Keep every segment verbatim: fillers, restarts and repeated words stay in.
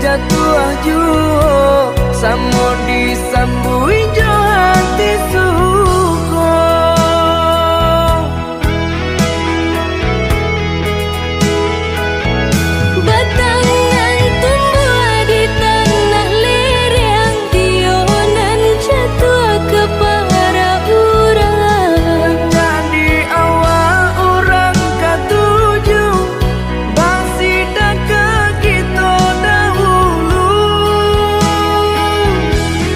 Jatuah juo, samo disambuik jo hati suko. Batang nan tumbuah di tanah lereng, dio nan jatuah ka para urang. Jadi awak urang katuju, basida ka kito dahulu.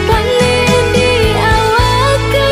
Paneh di awak ka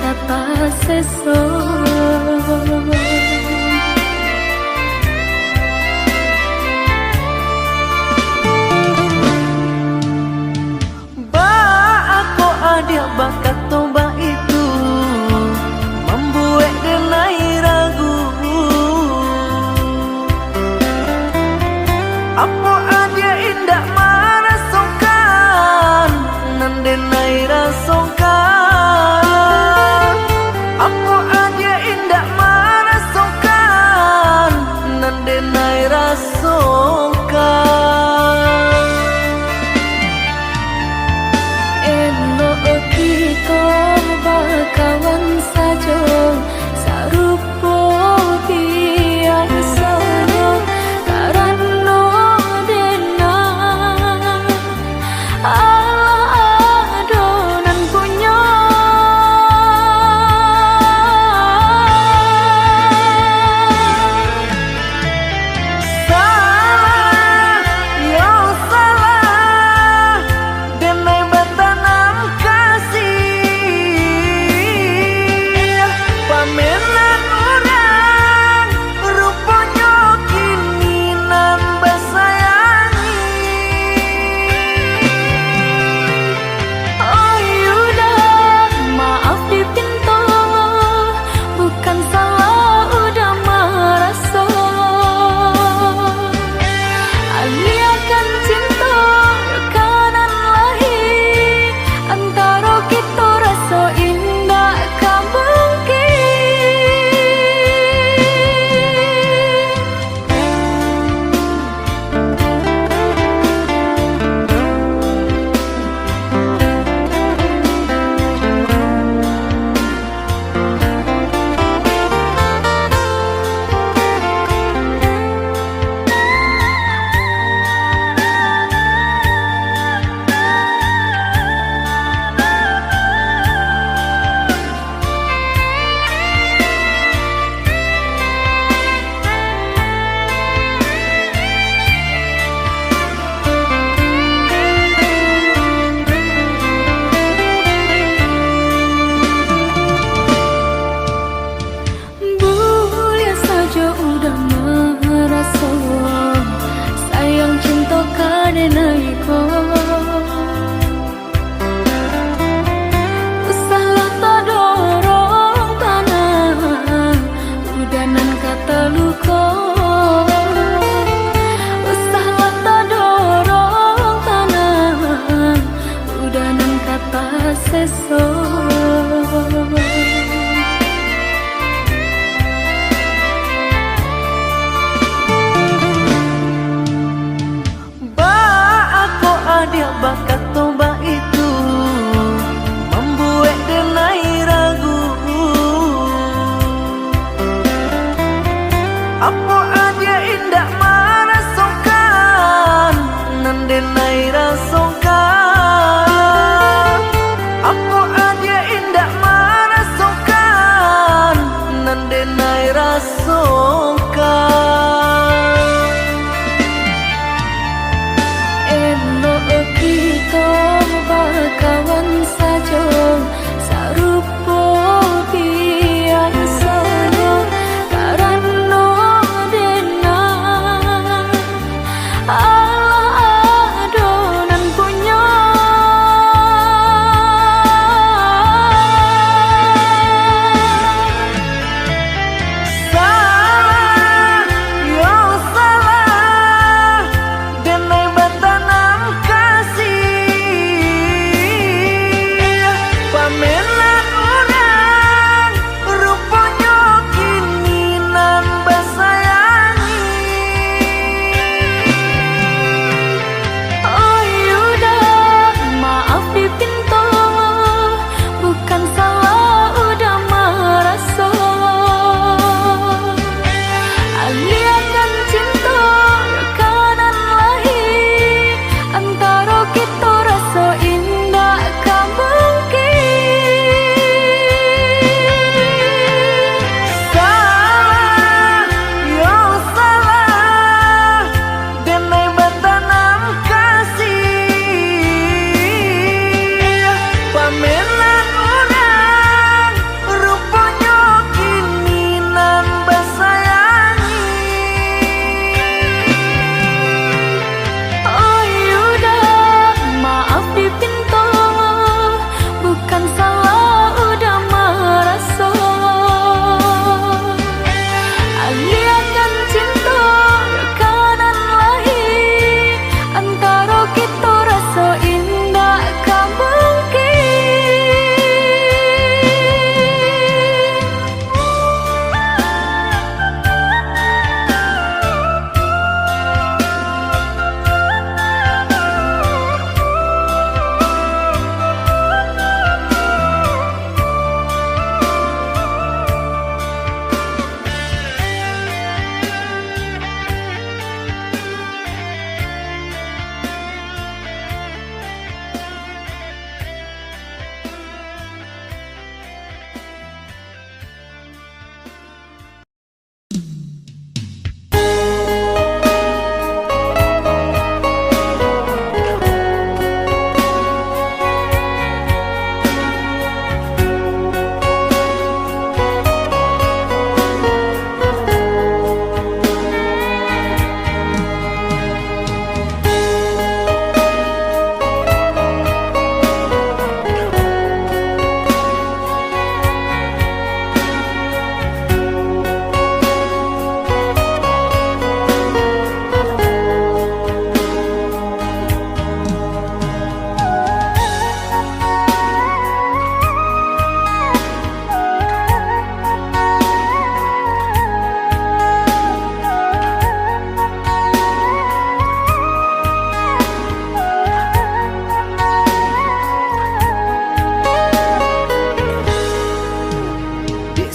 Apa seso? Baa kok adiak bakato baitu, mambuek denai ragu? Apo adiak indak marasokan nan denai rasokan? Apo adiak indak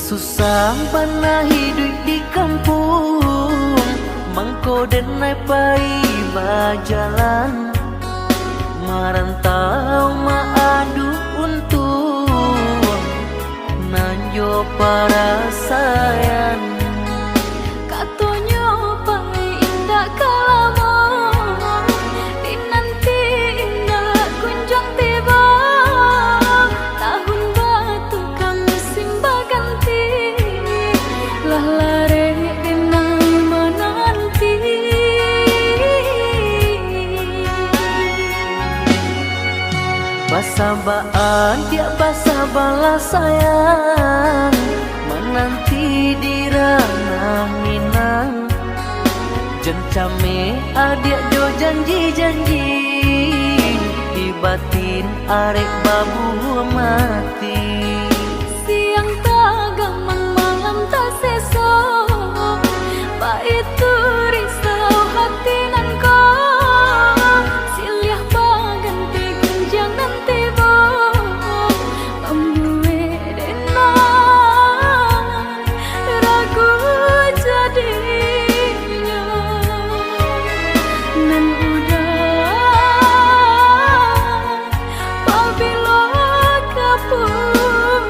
Susah bana hiduik di kampuang, mangko denai pai bajalan. Marantau maaduik untuang, nan jo parasaian. Katonyo pai indak ka lamo, dinanti indak kunjuang tibo. Tahun batukang musim baganti, lah larek denai mananti. Basabaan diak basabalah sayang, mananti di ranah Minang. Jan cameh adiak jo janji-janji, di batin arek babuah mati. Siang tagamang malam taseso, baitu risau hati nan ko. Silih baganti gunjiang nan tibo, mambuek denai ragu jadinyo. Nan udah pabilo ka pulang.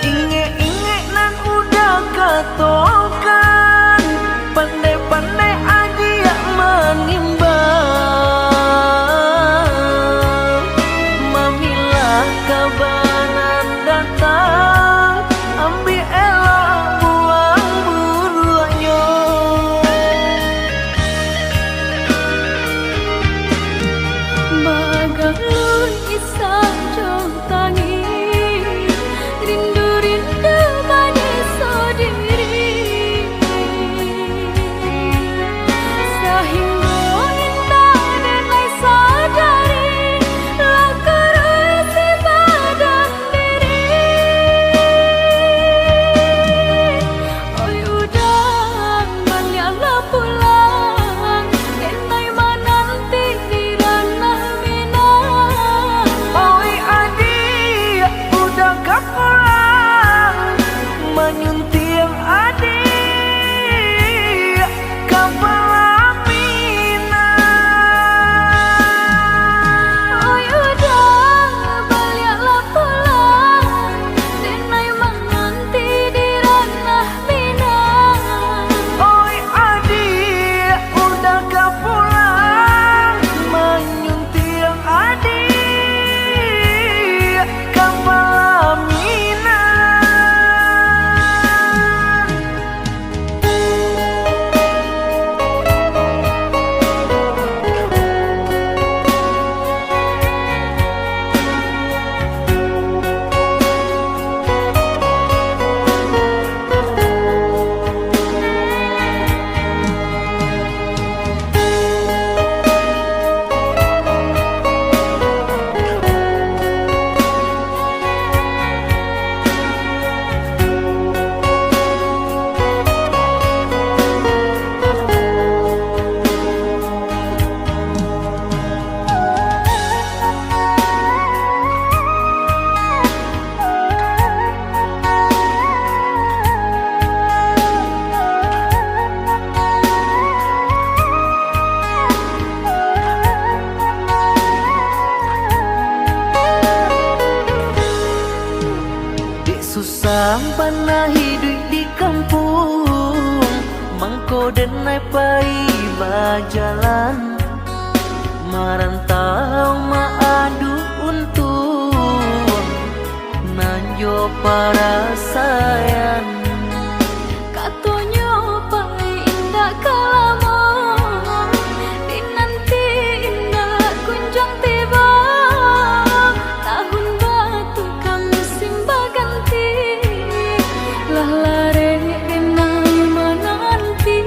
Ingek-ingek nan udah katokan, pandai-pandai adiak manimbang, mamilah kabanan datang, ambiak elok buang buruaknyo. Bagalun isah jo tangih, rindu-rindu manyiso diri. Sahinggo indak denai sadari, lah kurusi badan diri. Oi udah, baliaklah pulang, denai mananti di ranah Minang. Oi adiak, udah ka pulang, manyuntiang adiak ka palaminan. Oi udah, baliaklah pulang, denai mananti di ranah Minang. Oi adiak, udah ka pulang, manyuntiang adiak ka palaminan. Dek susah bana hiduik di kampuang, mangko denai pai bajalan. Marantau maaduik untuang, nan jo parasaian. Katonyo pai indak ka lamo, dinanti indak kunjuang tibo. Tahun batukang musim baganti, lah larek denai mananti.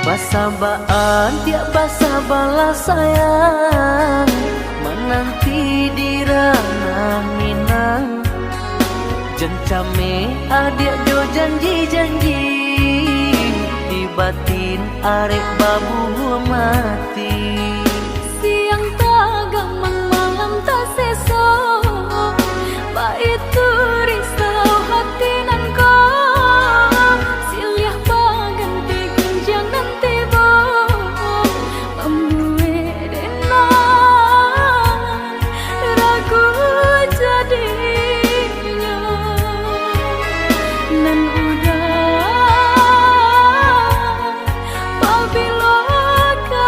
Basabaan diak basabalah sayang, mananti di ranah Minang. Jan cameh adiak jo janji-janji, di Batin arek babuah mati. Siang tagamang, malam taseso, baitu risau hati nan ko. Silih baganti gunjiang nan tibo, mambuek dek nan ragu jadinyo. Nan udah pabilo ka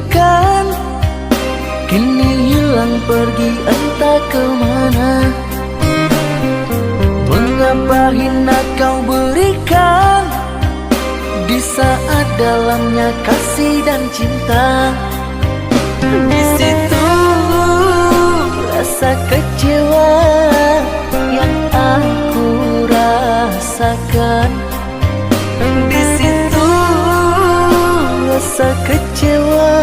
Kan, kini hilang pergi entah ke mana. Mengapa hina kau berikan di saat dalamnya kasih dan cinta? Di situ rasa kecewa yang aku rasakan. Di situ rasa kecewa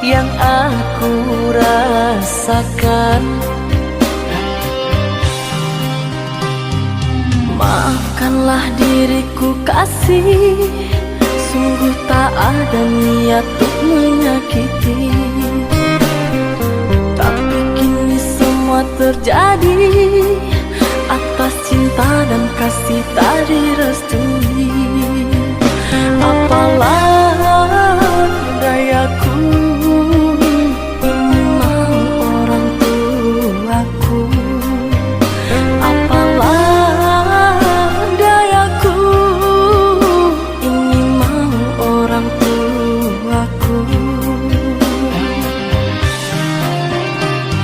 yang aku rasakan. Maafkanlah diriku, kasih, sungguh tak ada niat untuk menyakiti. Tapi kini semua terjadi atas cinta dan kasih tak direstui. Apalah dayaku, ini mau orang tuaku. Apalah dayaku, ini mau orang tuaku.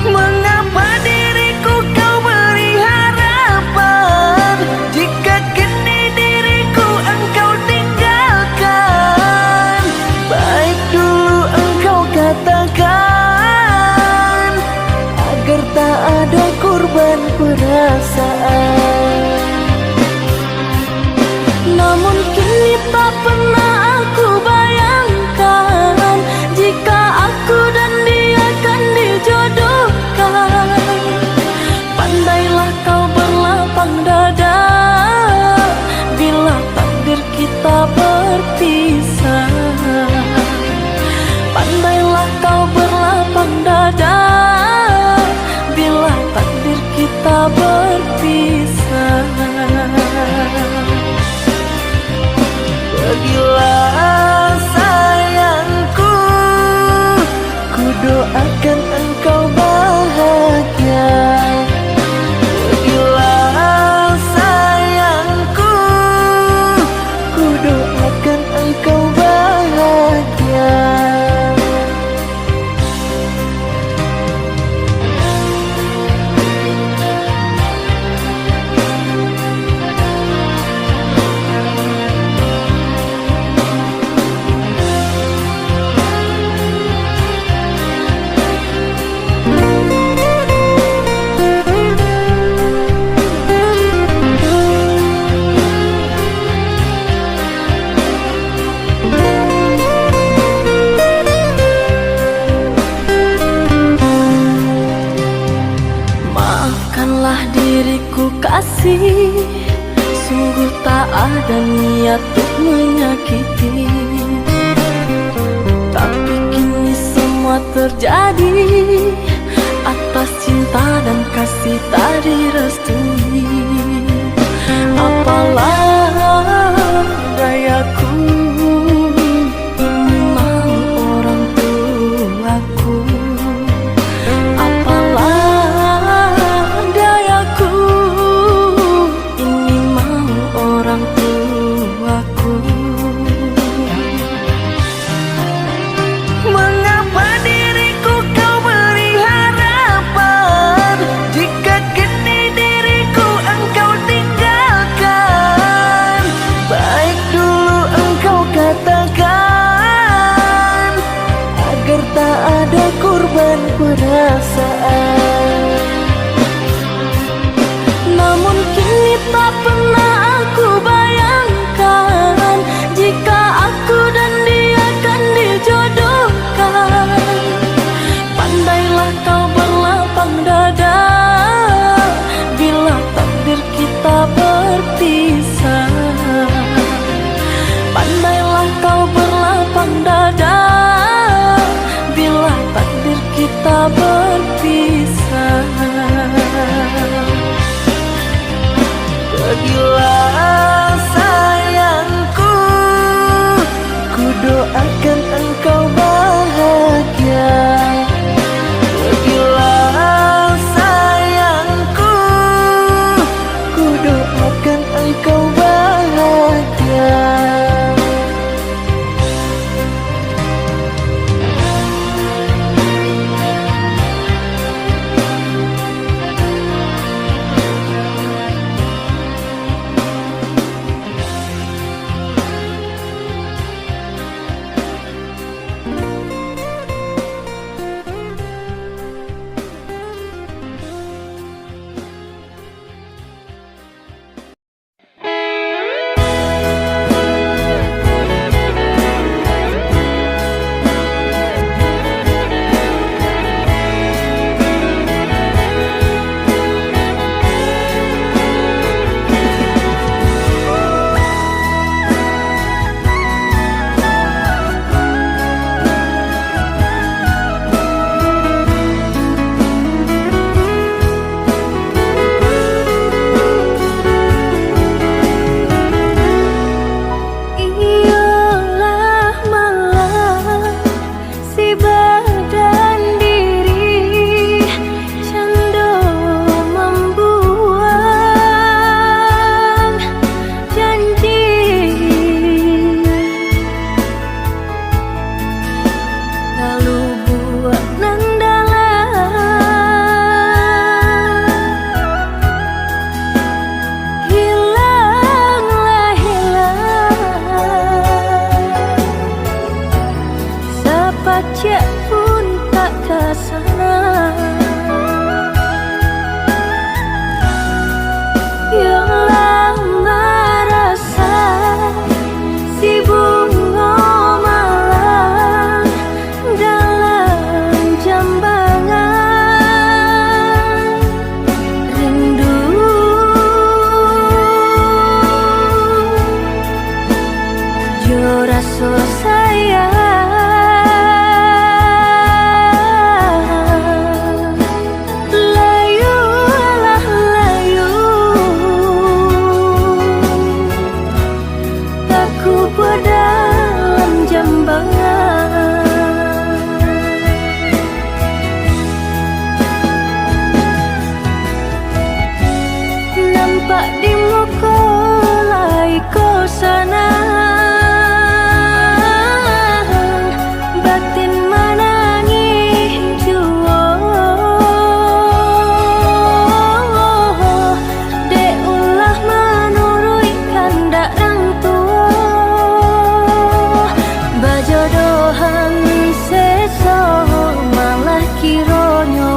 Mengapa diriku kau beri harapan, jika kini diriku engkau tinggalkan? Baik dulu engkau katakan, agar tak ada korban perasaan. Namun kini tak pernah aku bayangkan, jika aku dan dia kan dijodohkan. Pandailah kau berlapang dada, bila takdir kita berpisah. Pandailah kau berlapang dada, bila takdir kita berpisah. Pergilah sayangku, ku doakan engkau bahagia. Pergilah sayangku, ku doakan engkau bahagia. Maafkanlah diriku, kasih, sungguh tak ada niat untuk menyakiti. Tapi kini semua terjadi atas cinta dan kasih tak direstui. Apalah dayaku, ini mau orang tuaku. Apalah dayaku, ini mau orang tuaku. Mengapa diriku kau beri harapan, jika kini diriku engkau tinggalkan? pun tak ka sanang. Yo lah marasa si bungo malang dalam jambangan rindu jo raso sayang. Layulah layu, takubua dalam jambangan. Nampak di muko lai ko sanang, batin manangih juo. Dek ulah manuruik kandak rang tuo, bajodohan seso malah kironyo.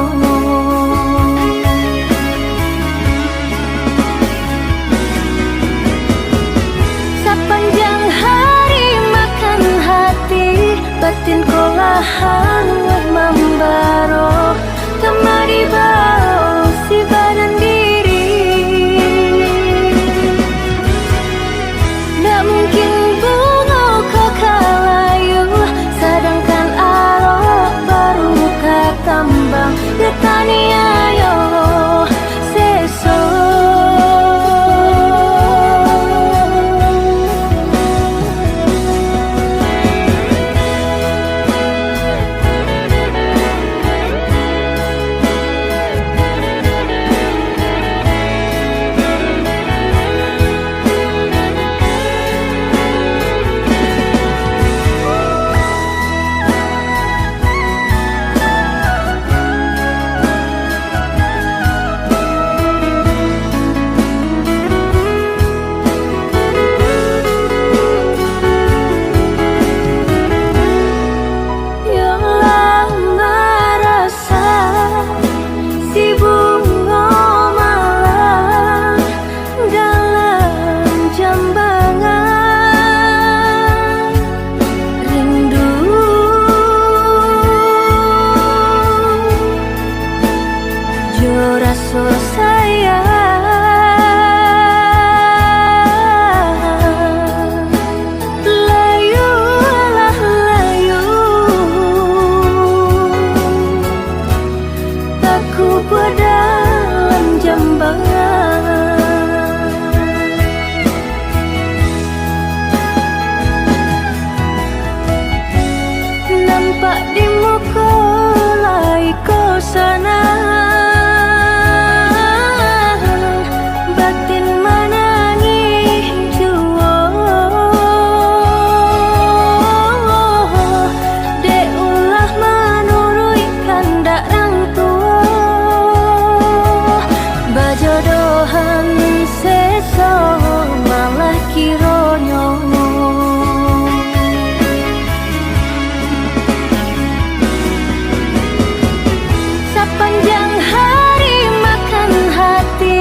Sapanjang hari makan hati, batin ko lah hanguih mambaro, tamba dibao si badan diri. Ndak mungkin bungo ko ka layu, sadangkan arok baru ka kambang, ditaniayo seso. Yo lah marasa si bungo malang dalam jambangan rindu jo raso sayang. Layulah layu, takubua dalam jambangan. Nampak di muko lai ko sanang, batin manangih juo. Dek ulah manuruik kandak rang tuo, bajodohan seso malah kironyo. Sapanjang hari makan hati,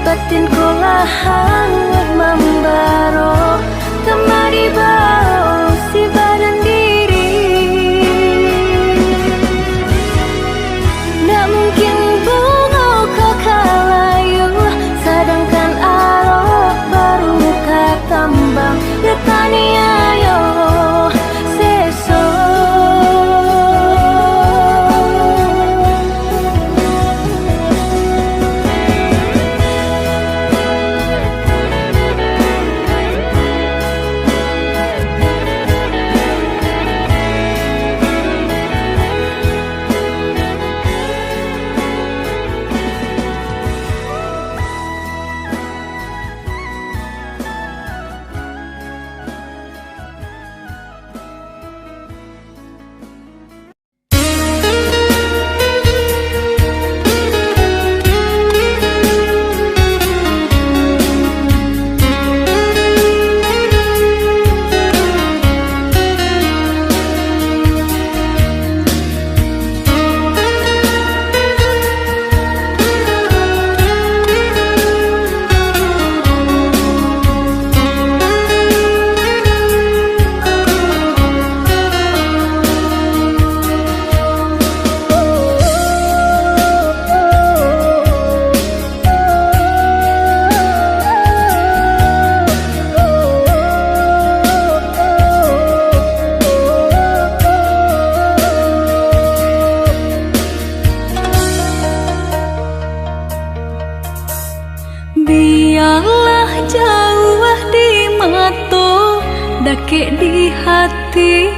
batin ko lah hanguih mambaro, tamba dibao si badan diri. Ndak mungkin bungo ko ka layu, sadangkan arok baru ka kambang, ditaniayo seso. Kek di hati,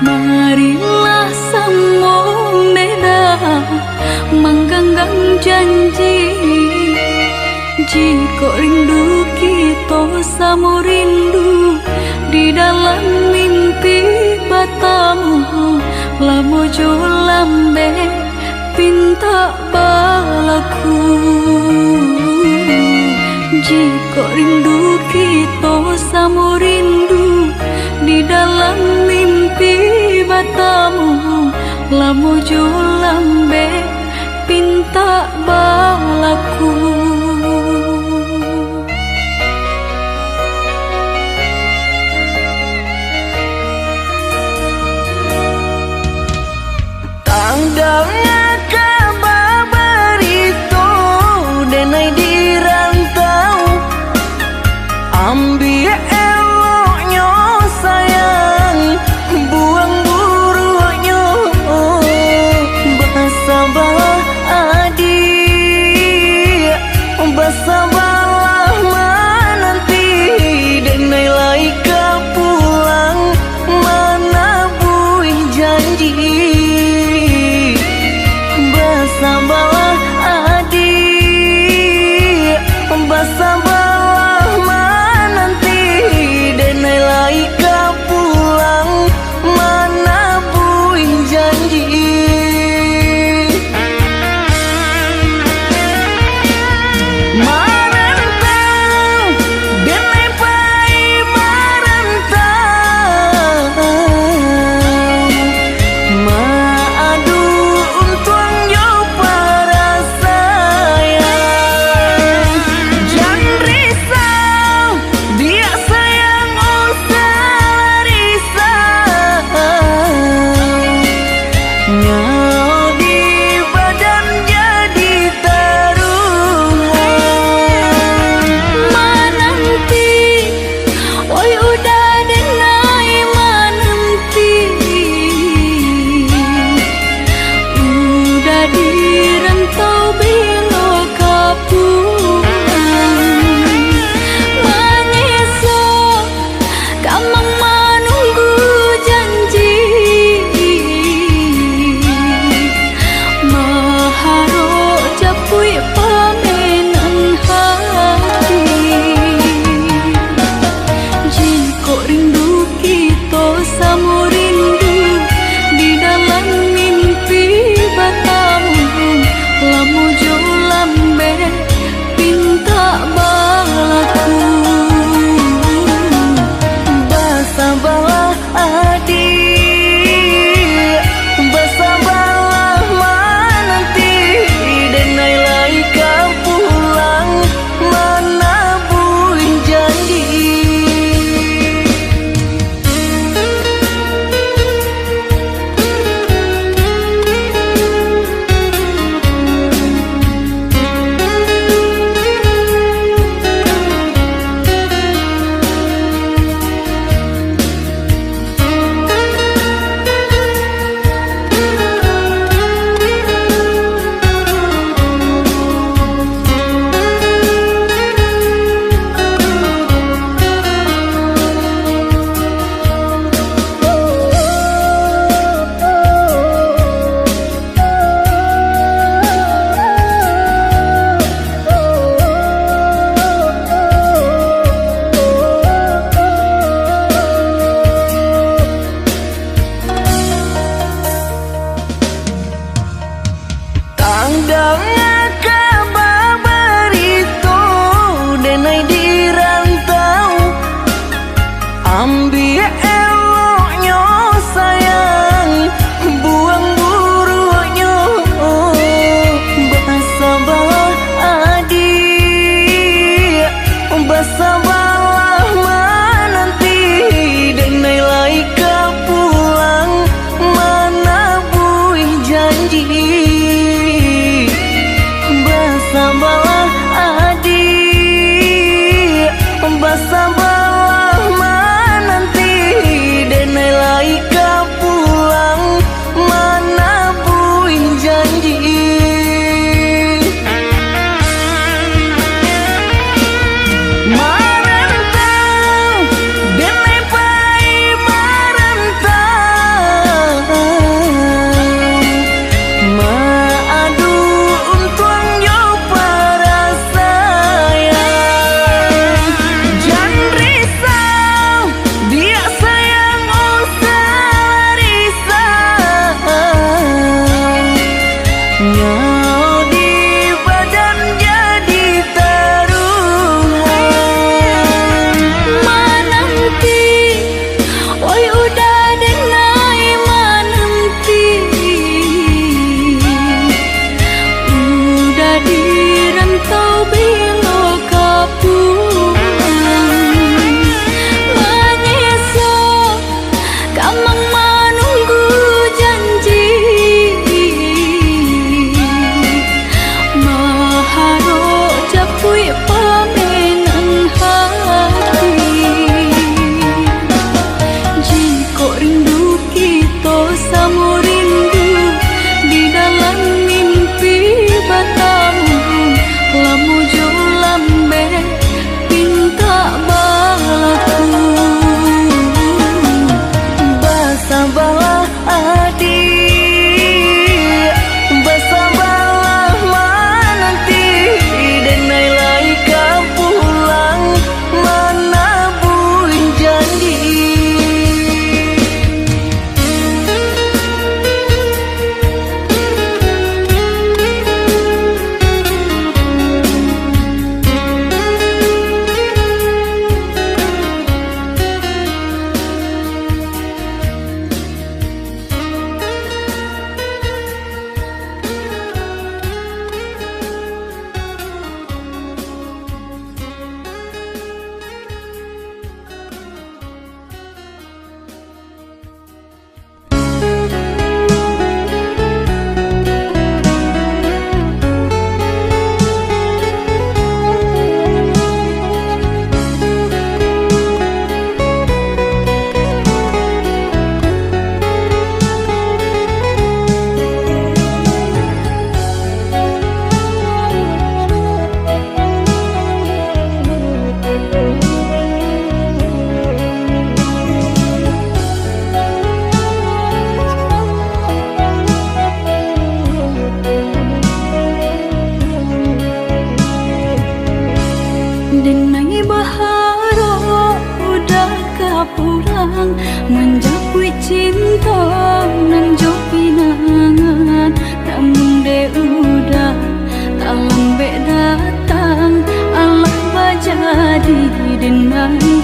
marilah samo beda mangganggang janji. Jikok rindu kito samo rindu di dalam mimpi batamu, lamo jo lambek pintak balaku. Jikok rindu kito samo rindu di dalam mimpi batamu, lamo jo lambek pintak balaku. Tang danga kaba barito, denai di rantau. Ambiak eloknyo sayang, buang buruaknyo. Basabalah adiak, basabalah mananti, denai lai ka pulang manabuih janji. Basabalah adiak, basabalah mananti, denai lai ka pulang manabuih janji. Marantau, denai pai marantau, maadu untuang jo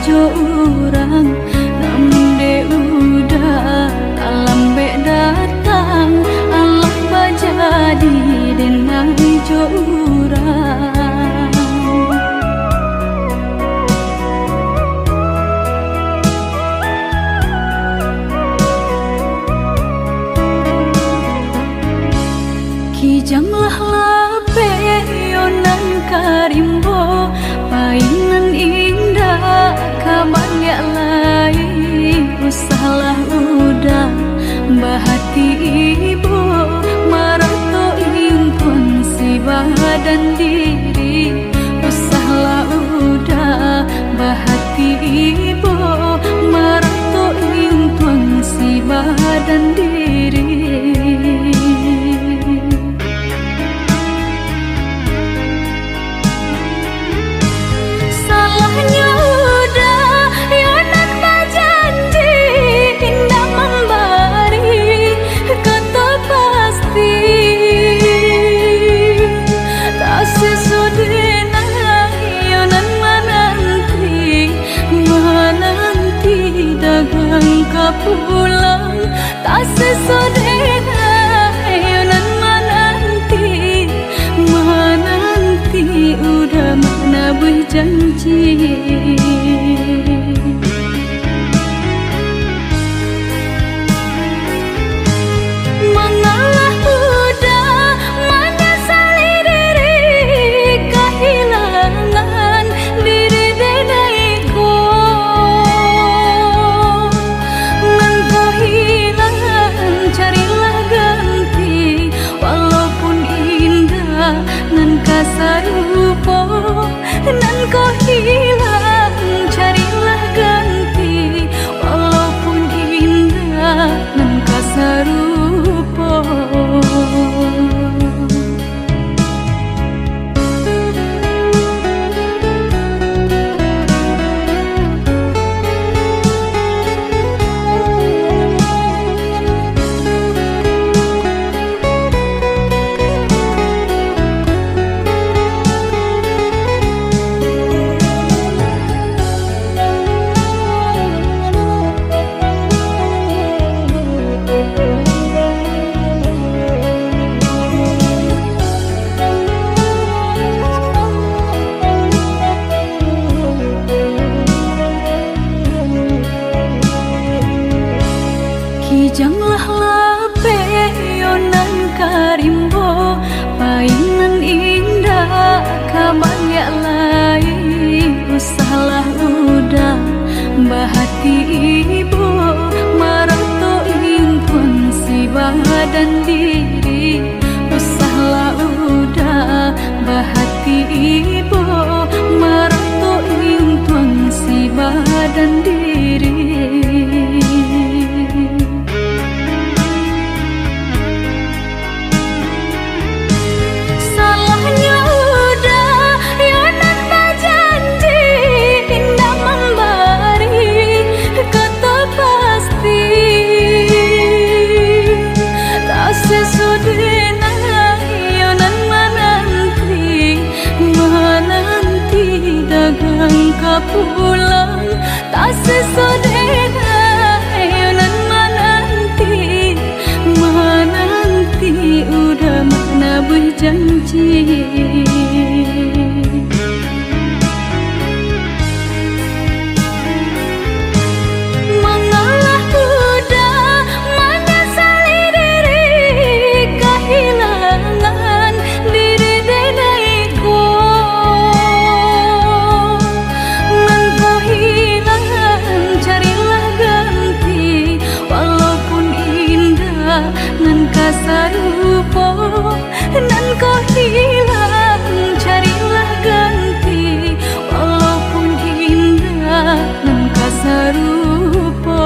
jo urang, namun dek Uda talambek datang, alah bajadi denai jo urang. Kijanglah lapeh yo nan ka rimbo, pai nan indak ka baliak lai. Usahlah Uda bahati ibo, marato intuang si badan diri. Usahlah Uda bahati ibo, marato intuang si badan diri. Salahnyo Uda yo nan bajanji, indak mambari kato pasti. Tasiso denai yo nan mananti, mananti dagang ka pulang. Tasiso denai yo nan mananti, mananti Uda manabuih janji. Mangalah Uda manyasali diri, kahilangan diri denai ko. Nan ko hilang, carilah ganti, walaupun indak nan ka sarupo. Nan ko hilang, carilah ganti, walaupun indak nan ka sarupo. Kijanglah lapeh yo nan ka rimbo, pai nan indak ka baliak lai. Usahlah Uda bahati ibo, marato intuang si badan diri. Usahlah Uda bahati ibo, marato intuang si badan diri. Salahnyo Uda yo nan bajanji, indak mambari kato pasti. Tasiso denai yo nan mananti, mananti dagang ka pulang. Tasiso denai yo nan mananti, mananti Uda manabuih janji. Mangalah Uda manyasali diri, kahilangan diri denai ko. Nan ko hilang, carilah ganti, walaupun indak nan ka sarupo. Nan ko hilang, carilah ganti, walaupun indak nan ka sarupo.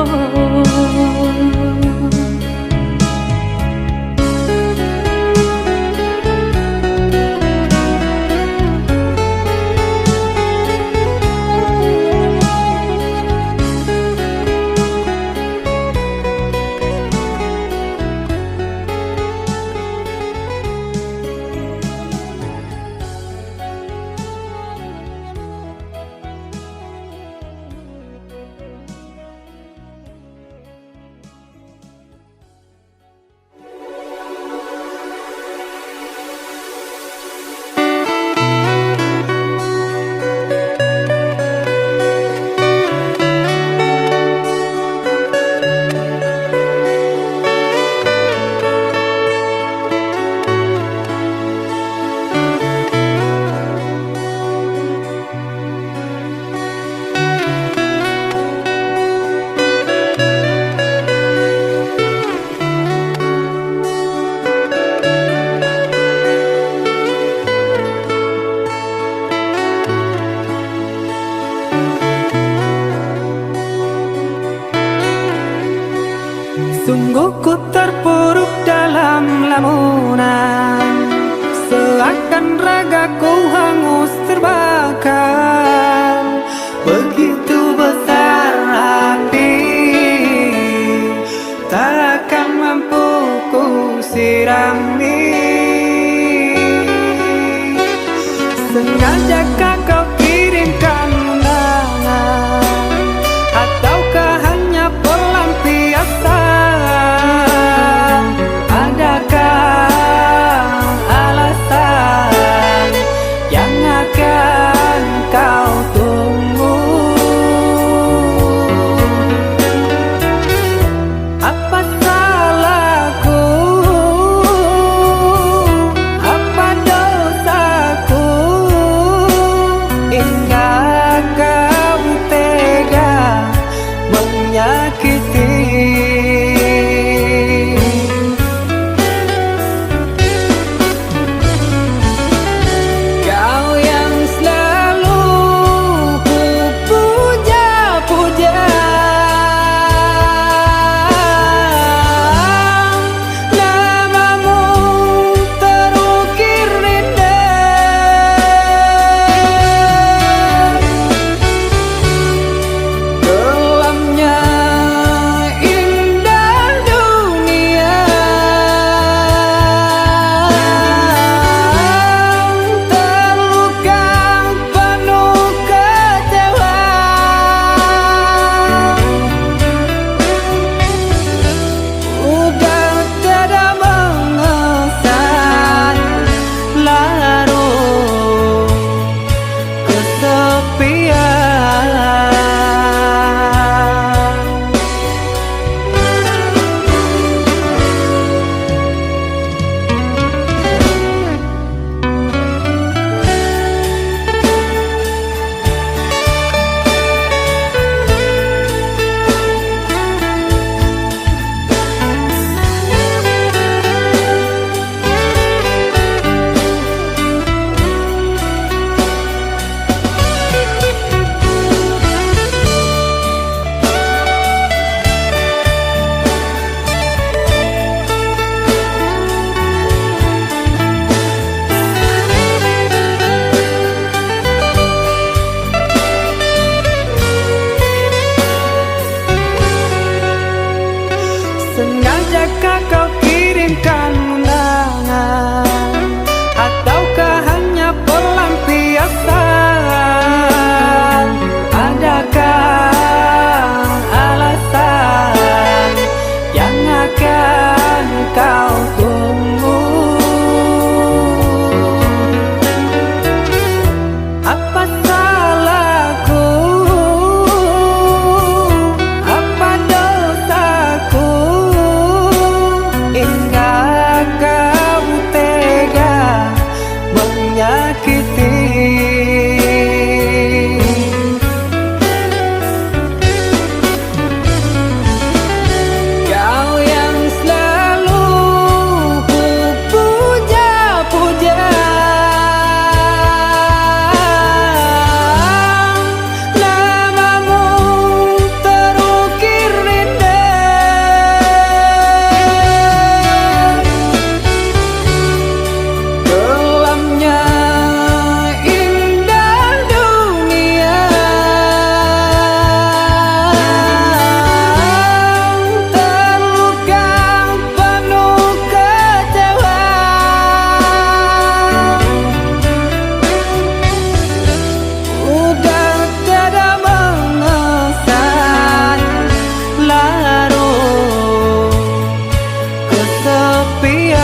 ku sirami. Sengajaka kau kirimkan undangan, ataukah hanya pelampiasan? Adakah alasan yang akan kau tunggu? Apa salahku? Apa dosaku? Hingga kau tega menyakiti. Kau yang selalu ku puja-puja, namamu terukir indah. Kelamnya indah dunia, terluka penuh kecewa. Udah tiada mengesan, larut kesepian. Sengajaka kau kirimkan undangan, ataukah hanya pelampiasan? Adakah alasan yang akan kau tunggu? Apa salahku? Apa dosaku? Hingga kau tega menyakiti. Kau yang selalu ku puja-puja, namamu terukir indah. Kelamnya indah dunia, terluka penuh kecewa. Udah tiada mengesan, larut kesepian.